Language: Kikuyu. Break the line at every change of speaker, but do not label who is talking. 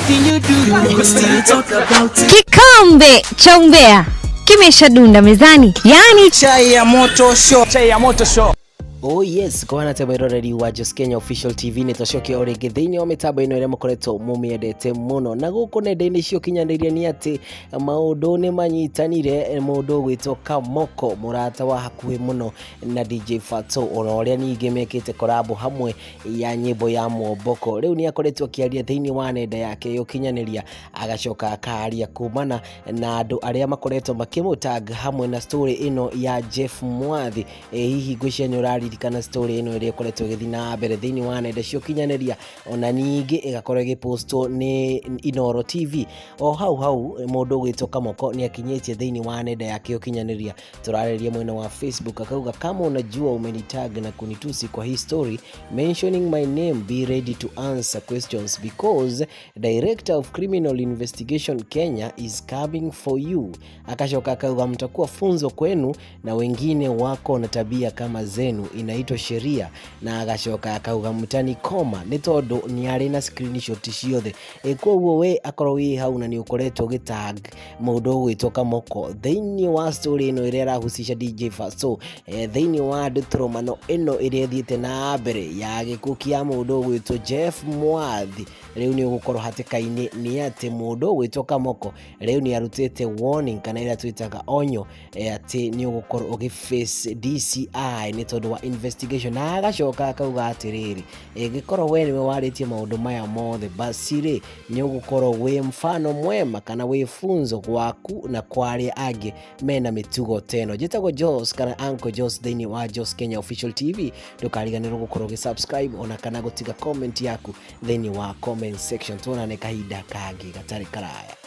Anything you do, we still talk about it.
Kikombe cha umbea kimeshadunda mezani, yaani
Chai ya moto show.
Chai ya moto show.
Oh yes, kwana te mwiroreri wa Jos Kenya Official TV nä twacokia o rĩngĩ thĩinĩ wa mĩtambo ĩno ĩrĩa mũkoretwo mũmĩendete mũno na gũkũ nenda-inĩ cia ũkinyanĩria nĩ atĩ maũndũ nĩ manyitanire mũndũ ũgwĩtwo Kamoko mũrata wa hakuhĩ mũno na DJ Fatxo ona ũrĩa ningĩ mekĩte korabo hamwe ya nyĩmbo ya Mwomboko. Rĩu nĩ akoretwo akĩaria thĩinĩ wa nenda yake ya ũkinyanĩria agacoka akaria kumana na andũ arĩa makoretwo makĩmũtag hamwe na story ĩno ya Jeff Mwathi. Hihi ngwĩciria nĩ ũraririkana story ĩno ĩrĩa ĩkoretwo ĩgĩthiĩ na mbere thĩinĩ wa nenda cia ũkinyanĩria ona ningĩ ĩgakorwo ĩgĩpostwo nĩ Inooro TV. O hau hau mũndũ ũgwĩtwo Kamoko nĩ akinyĩtie thĩinĩ wa nenda yake ya ũkinyanĩria, tũrarĩria mwena wa Facebook, akauga kama unajua umenitag na kunitusi kwa hii story mentioning my name, be ready to answer questions because Director of Criminal Investigation Kenya is coming for you. Akashoka akauga mtakuwa funzo kwenu na wengine wako na tabia kama zenu, inaitwa sheria. Na agacoka akauga mtanikoma nĩ tondũ nĩ arĩ na screenshot ciothe. Koguo we akorwo wĩ hau na nĩ ũkoretwo ũgĩtag mũndũ ũgwĩtwo Kamoko thĩinĩ wa story ĩno ĩrĩa ĩrahusisha DJ Fatxo, thĩinĩ wa ndũtũrũmano ĩno ĩrĩa ĩthiĩte na mbere ya gĩkuũ kĩa mũndũ ũgwĩtwo Jeff Mwathi, rĩu nĩ ũgũkorwo hatĩka-inĩ nĩ atĩ mũndũ ũgwĩtwo Kamoko rĩu nĩ arutĩte warning kana ĩrĩa twĩtaga onyo, atĩ nĩ ũgũkorwo ũgĩ face DCI nĩ tondũ wa investigation. Na agacoka akauga atĩrĩrĩ, ĩngĩkorwo we nĩwe warĩtie maũndũ maya mothe, basi rĩ nĩ ũgũkorwo wĩ mfano mwema kana wĩ funzo gwaku na kwa arĩa angĩ mena mĩtugo ta ĩno. Njĩtagwo Jos kana Uncle Jos thĩinĩ wa Jos Kenya Official TV. Ndũkariganĩrwo gũkorwo ũgĩ subscribe ona kana gũtiga comment yaku thĩinĩ wa comment section. Tuonane kahinda kangĩ gatarĩ karaya.